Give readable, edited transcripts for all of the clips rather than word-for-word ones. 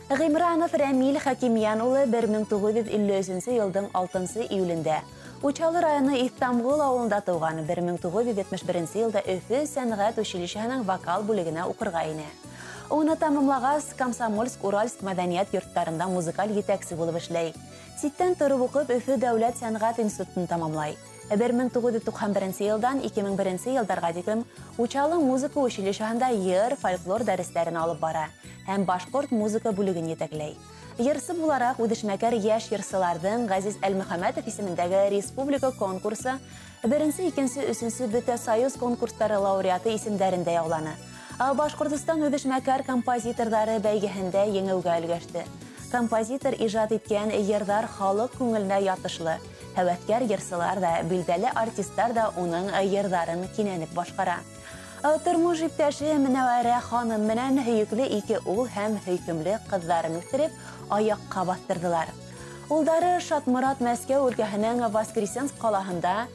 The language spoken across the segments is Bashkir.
Ғимранов Рәмил Хакимйән улы 1953 йылдың 6 июлендә Учалы районы Иҫтамғол ауылында тыуған. 1971 йылда Өфө сәнғәт училищеһының вокал бүлегенә уҡырға инә. Уны тамамлағас, Комсомольск, Уральск мәҙәниәт йорттарында музыкаль етәксе булып эшләй. Ситтән тороп уҡып, Өфө дәүләт сәнғәт институтын тамамлай. 1991 йылдан 2001 йылдарға тиклем Учалы музыка училищеһында йыр, фольклор дәрестәрен алып бара һәм башҡорт музыка бүлеген етәкләй. Йырсы булараҡ үҙешмәкәр йәш йырсыларҙың Ғәзиз Әлмөхәмәтов исемендәге республика конкурсы 1-нсе, 2-нсе, 3-нсе Бөтә Союз конкурстары лауреаты исемдәрен дә яуланы. Башҡортостан үҙешмәкәр композиторҙары бәйгеһендә еңеүгә өлгәште. Композитор ижад иткән йырҙар халыҡ күңеленә ятышлы. Һәүәҫкәр йырсылар ҙа, билдәле артистар ҙа уның йырҙарын кинәнеп башҡара. Тормош иптәше Менәүәрә ханым менән һөйөклө ике ул һәм һөйкөмлө ҡыҙҙарын үҫтереп, аяҡҡа баҫтырҙылар. Улдары Шатморат Мәскәү өлкәһенең Воскресенск ҡалаһында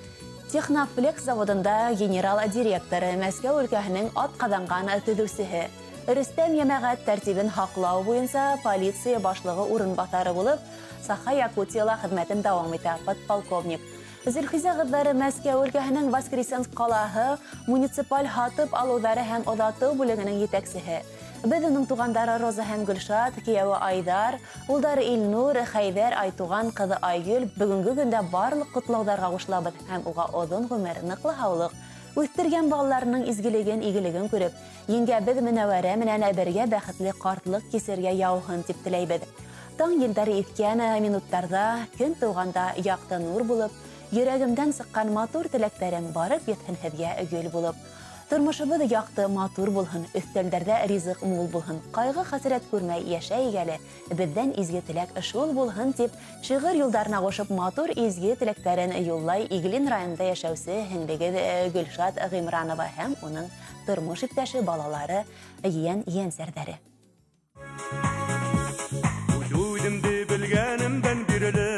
Технофлекс заводында генерал-директоры, Мәскәү өлкәһенең атҡаҙанған төҙөүсеһе, Рөстәм йәмәғәт тәртибен һаҡлау буйынса полиция башлығы урынбаҫары булып, Саха Якутияла хеҙмәтен дауам итә, подполковник. Зөлхизә ҡыҙҙары Мәскәү өлкәһенең Воскресенск ҡалаһы муниципаль һатып алыуҙары һәм оҙатыу бүлегенең етәксеһе. Беҙ уның туғандары Роза һәм Гөлшат, кейәүе Айҙар, улдары Илнур, Хәйҙәр, Айтуған, ҡыҙы Айгөл бөгөнгө көндә барлыҡ ҡотлауҙарға ҡушылабыҙ һәм уға оҙон ғүмер, ныҡлы һаулыҡ, үҫтергән балаларының изгелеген, игелеген күреп, еңгәбеҙ Менәүәрә менән бергә бәхетле ҡартлыҡ кисергә яуһын тип теләйбеҙ. Таң елдәре иҫкән минуттарҙа, көн тыуғанда яҡты нур булып, йөрәгемдән сыҡҡан матур теләктәрем барып етһен һеҙгә гөл булып. Тормошобоҙ яҡты, матур булһын, өҫтәлдәрҙә ризыҡ мул булһын, ҡайғы-хәсрәт күрмәй йәшәйек әле, беҙҙән изге теләк шул булһын тип, шиғыр юлдарына ҡушып матур изге теләктәрен юллай Иглин районында йәшәүсе һеңлегеҙ Гөлшат Ғимранова һәм уның тормош иптәше, балалары, ейән ейәнсәрҙәре. Үҙ-үҙемде белгәнемдән бирле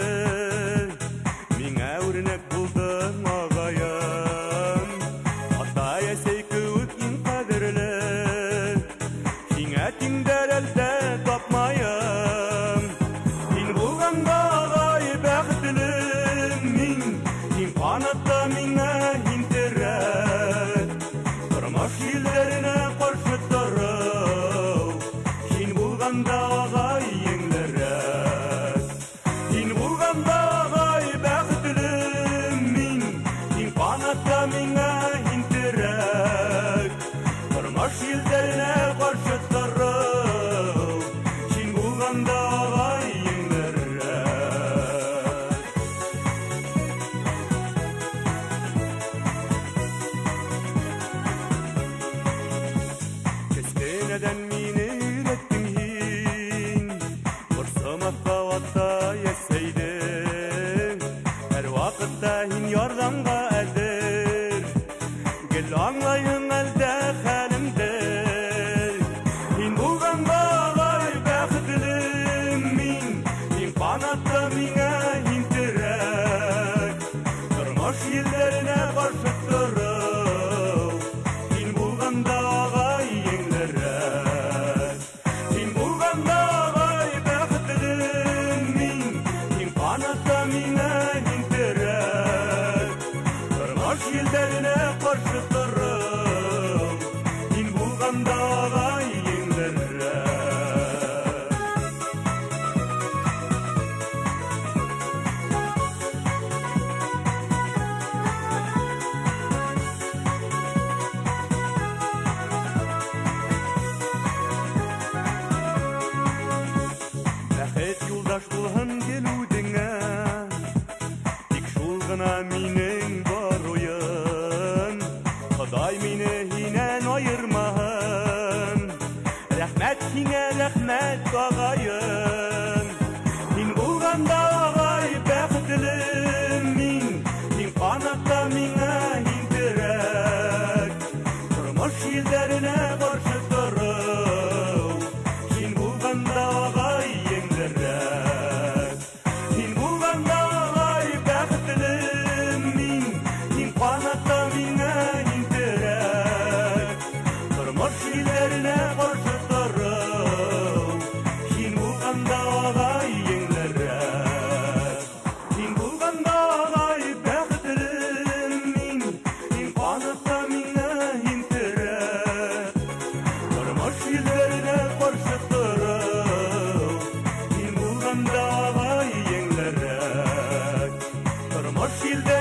миңә үрнәк булдың ағайым. Атай-әсәй кеүек иң ҡәҙерле, һиңә тиңдәр әлдә тапмайым. Һин булғанда, ағай, бәхетле мин, һин ҡанатта миңә һин терәк. Тормош елдәренә ҡаршы тороу, һин булғанда, ағай, еңелерәк. Һин булғанда, ағай, бәхетле мин, һин ҡанатта миңә һин терәк. Тормош елдәренә ҡаршы тороу, һин булғанда, ағай, еңелерәк. Кескенәҙән мине өйрәттең һин, борсомаҫҡа атай-әсәйҙе. Һәр ваҡытта һин ярҙамға әҙер, гел аңлайһың әлдә хәлемде. Һин булғанда, ағай, бәхетле мин, һин ҡанатта миңә һин терәк. Тормош елдәренә ҡаршы тороу, һин булғанда, ағай, еңелерәк. Һин булғанда, ағай, бәхетле мин, һин ҡанатта миңә һин терәк. Тормош елдәренә ҡаршы тороу, һин булғанда, ағай, еңелерәк. Бәхет юлдаш булһын гел үҙеңә, тик шул ғына минең бар уйым. Хоҙай мине һинән айырмаһын, рәхмәт һиңә, рәхмәт, ағайым. Һин булғанда, ағай, бәхетле мин, һин ҡанатта миңә һин терәк. Тормош елдәренә ҡаршы тороу, һин булғанда, ағай, еңелерәк. Һин булғанда, ағай, бәхетле мин, һин ҡанатта миңә һин терәк. Тормош елдәренә ҡаршы тороу, һин булғанда, Ҡыш елдә.